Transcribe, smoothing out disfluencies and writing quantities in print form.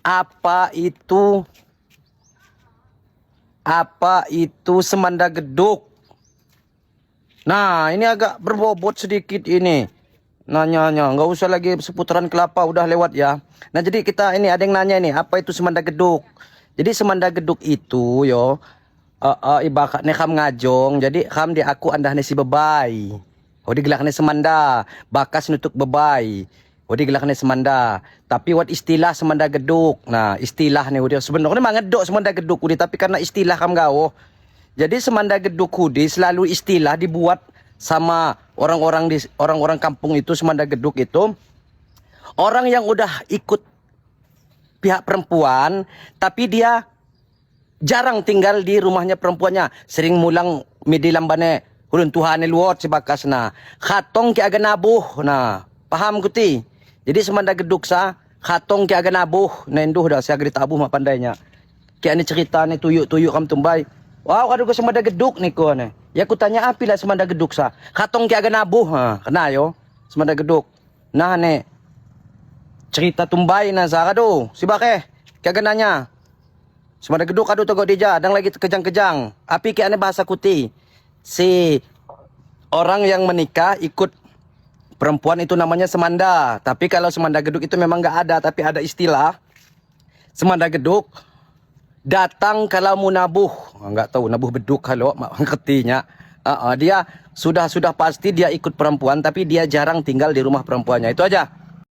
Apa itu? Apa itu semanda geduk? Nah, ini agak berbobot sedikit ini. Nanyanya, nggak usah lagi seputaran kelapa, udah lewat ya. Nah, jadi kita ini ada yang nanya ini, apa itu semanda geduk? Jadi semanda geduk itu yo, ibaratnya kam ngajong, jadi kam di aku andah si bebai. Oh, digelaknya semanda, bakas nutuk bebai. Oh, digelaknya semanda. Tapi wat istilah semanda geduk. Nah, istilah nih udah sebenarnya mah ngeduk semanda geduk udah, tapi karena istilah kam gawo. Jadi semanda geduk hudi selalu istilah dibuat sama orang-orang di orang-orang kampung itu. Semanda geduk itu orang yang udah ikut pihak perempuan, tapi dia jarang tinggal di rumahnya perempuannya, sering mulang midi lambane hulun tuhane luot si bakas. Nah, khatong ki aga nabuh. Nah, paham kuti? Jadi semanda geduk sa khatong ki aga nabuh. Nah, enduh dah saya tabuh mak pandainya ki ani cerita ni tuyuk-tuyuk kam tumbai. Wow, kadu ko semanda geduk ni ko ne. Ya, aku tanya api lah semanda geduk sa. Khatong ki aga nabuh, ha. Kena yo. Semanda geduk. Nah, ne cerita tumbai na sa kadu. Si bake. Ki aga nanya. Semanda geduk kadu togo dija, dang lagi kejang-kejang. Api ki ane bahasa kuti. Si orang yang menikah ikut perempuan itu namanya semanda. Tapi kalau semanda geduk itu memang nggak ada, tapi ada istilah semanda geduk datang kalau mau nabuh. Enggak tahu nabuh beduk kalau mak ngertinya. Dia sudah pasti dia ikut perempuan, tapi dia jarang tinggal di rumah perempuannya. Itu aja.